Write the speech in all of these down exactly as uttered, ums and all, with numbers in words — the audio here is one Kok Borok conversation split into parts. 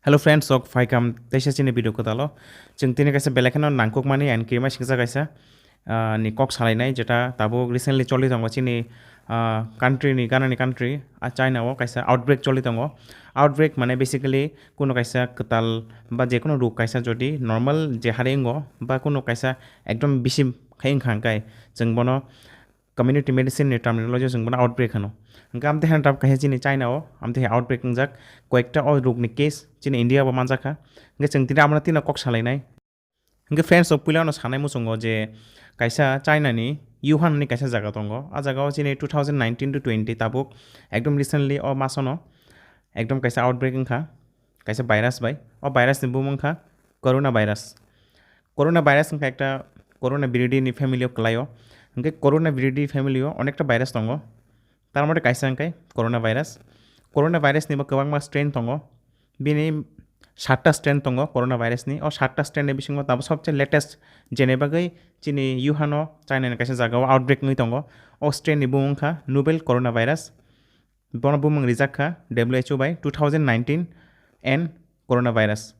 Hello friends, sok phaikam teisa chini video kwtalo. Chwng tini kaisa belai kheno nangkukmani and kirima singsa kaisa, ah, ni kok salainai, jeta tabuk recently choli tongo chini, ah, country ni, Ghana ni country, ah, China o kaisa outbreak choli tongo. Outbreak mane basically kuno kaisa kwtal ba je kuno ruk kaisa jodi normal je hari wngo ba kuno kaisa ekdom bisi khai wngkha hwnkhe chwng bono community medicine ni terminology o chwng bono outbreak hwno. Hwnkhe amtwi hai tabuk kaisa chini China o amtwi hai outbreak wngjak, koyekta o rok ni case chini India bo manjakha. Hwnkhe chwng tini amano tino kok salainai. Hwnkhe friends, o puila no sanai muchungo je kaisa China ni Wuhan ni kaisa jaga tongo. A jaga o chini two thousand nineteen to twenty tabuk ekdom recently o masono ekdom kaisa outbreak wngkha kaisa virus bai. O virus ni bumung wngkha corona virus. Corona virus wngkha ekta corona viridae ni family o kwlai o. Hwnkhe corona viridae family o onekta virus tongo. Tar mode kaisa hwnkhe corona virus. Corona virus ni bo kwbangma strain tongo. Bini satta strain tongo corona virus ni. O satta strain ni bisingo tabuk sobse latest jene bagwi chini Wuhan o China ni kaisa jaga o outbreak wngwi tongo. O strain ni bumung wngkha novel coronavirus. Bono bumung rijak kha W H O bai two thousand nineteen N coronavirus.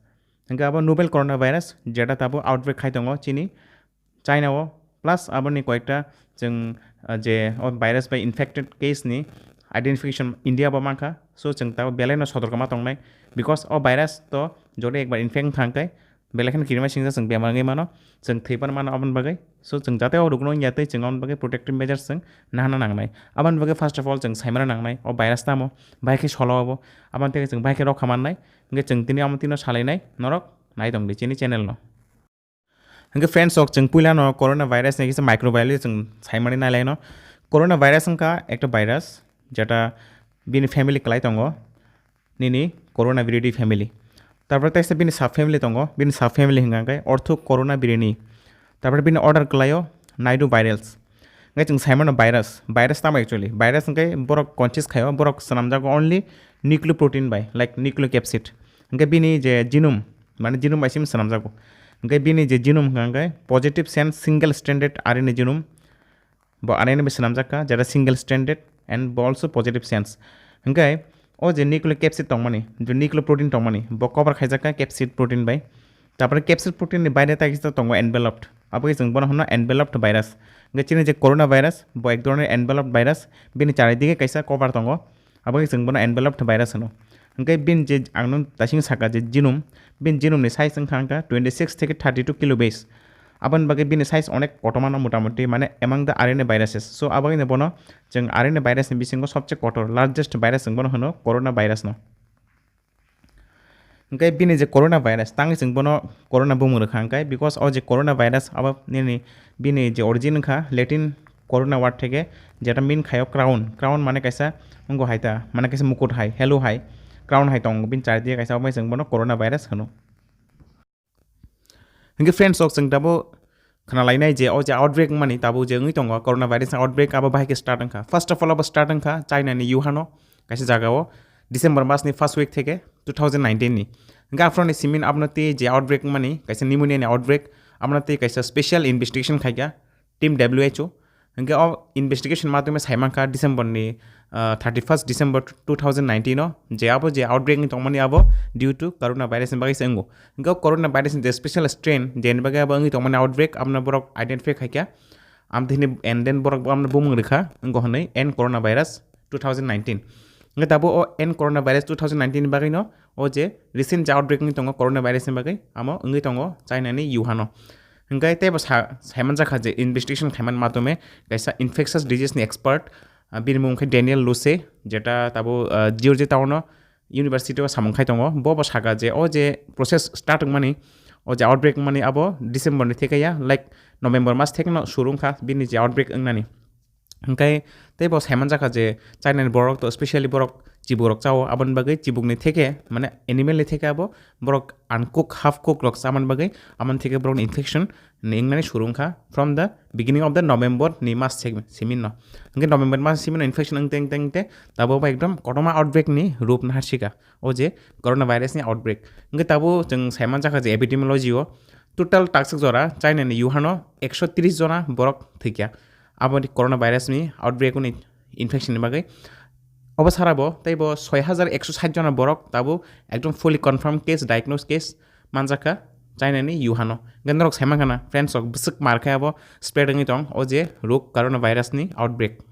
Hwnkhe abo novel coronavirus jeta tabuk outbreak khai tongo chini China o, plus aboni koyekta chwng, ah, je o virus bai infected case ni identification India bo mankha. So chwng tabuk belai no sotorkama tongnai, because o virus to jodi ekbar infect wngkha hwnkhe belai kheno kirima singsa chwng bemar wngwi mano, chwng thwi pan mano aboni bagwi. So chwng jate o rokno wngya tei chwng aboni bagwi protective measures chwng nahana nangnai. Aboni bagwi first of all chwng saimano nangnai o virus tamo, bahai khe solo obo, aboni tei chwng bahai khe rokha mannai. Hwnkhe chwng tini omo tino salainai, norok nai tongdi chini channel no. Hwnkhe friends, ok chwng puila no corona virus ni kisa microbiology chwng saimani nailaino. Corona virus wngkha ekta virus jeta bini family kwlai tongo, nini corona viridae family. Tarpore teisa bini sub family tongo, bini sub family hwnkha khe ortho corona viridae. Tarpore bini order kwlaio nidovirales. Hwnkhe chwng saimano virus, virus tamo actually? Virus hwnkhe borok consist khaio, borok swnamjago only nucleoprotein bai, like nucleocapsid. Hwnkhe bini je genome, mane genome bai simi swnamjago. Hwnkhe bini je genome hwnkha khe positive sense single stranded R N A genome. Bo R N A bai swnamjak kha, jeta single stranded and bo also positive sense. Hwnkhe o je nucleocapsid tongmani, je nucleoprotein tongmani, bo cover khaijak kha capsid protein bai. Tarpore capsid protein ni baire tai kisa tongo enveloped. Abo khe chwng bono hwno enveloped virus. Hwnkhe chini je corona virus, bo ek dhoroner enveloped virus, bini charidige kaisa cover tongo. Abo khe chwng bono enveloped virus hwno. Hwnkhe bini je ang nung daising saka je genome, bini genome ni size wngkha hwnkha twenty six theke thirty two kilobase. Aboni bagwi bini size onek kotorma no motamoti, mane among the R N A viruses. So abo wngkha bono chwng R N A virus ni bisingo sobse kotor, largest virus chwng bono hwno corona virus no. Hwnkhe bini je corona virus, tangwi chwng bono corona bumung rwkha hwnkhe, because o je corona virus abo nini bini je origin wngkha Latin corona word theke, jeta mean khaio crown. Crown mane kaisa wngo hai ta, mane kaisa mukut hai, halo hai, crown hai tongo bini charidige kaisa, omo chwng bono corona virus hwno. Hwnkhe friends, ok chwng tabuk khna lainai je o je outbreak wngmani tabuk je wngwi tongo, corona virus ni outbreak abo bahai khe start wngkha. First of all abo start wngkha China ni Wuhan o kaisa jaga o December mas ni first week theke two thousand nineteen ni. Hwnkhe aphuru ni simin abono tei je outbreak wngmani kaisa pneumonia ni outbreak, abono tei kaisa special investigation khaikha team W H O. Hwnkhe o investigation matwima saimankha December ni, ah, thirty first December two thousand nineteen o, je abo je outbreak ni tongmani abo due to corona virus ni bagwi se wngo. Hwnkhe o corona virus ni je special strain, jeni bagwi abo wngwi tongmani outbreak, abono borok identify khaikha. Amtwini and then borok abono bumung rwkha, wngkha hwnwi N coronavirus two thousand nineteen. Hwnkhe tabuk o N coronavirus two thousand nineteen ni bagwino o je recent je outbreak wngwi tongo coronavirus ni bagwi, amo wngwi tongo China ni Wuhan o. Hwnkhe teibo sa-, saimanjakha je investigation khaiman matome kaisa infectious disease ni expert, ah, bini mung khe Daniel Luce, jeta tabuk, ah, Georgia town o university o samung khai tongo. Bo bo saka je o je process start wngmani, o je outbreak wngmani abo December ni theke ya, like November mas thekno suru wngkha bini je outbreak wngnani. Hwnkhe teibo saimanjakha je China ni borok to specially borok chibukrok chao, aboni bagwi chibukni theke, mane animal ni theke abo borok uncook, half cook rok chamani bagwi, aboni theke borokni infection ni wngnani suru wngkha from the beginning of the November ni mas se-, simin no. Hwnkhe November mas simin no infection wngte wngte wngte tabuk bo ekdom kotorma outbreak ni rup naharsikha, o je coronavirus ni outbreak. Hwnkhe tabuk chwng saimanjakha je epidemiology o total takswk jora China ni Wuhan o ekso tris jona borok thwikha. Abo ni coronavirus ni outbreak ni infection ni bagwi. Obo sara bo tei bo soi hajar ekso sait jona borok tabuk ekdom fully confirm case, diagnosed case manjakha China ni Wuhan o. Hwnkhe norok saimankha na friends rok, bwswk mar khe abo spread wngwi tong o je rog coronavirus ni outbreak.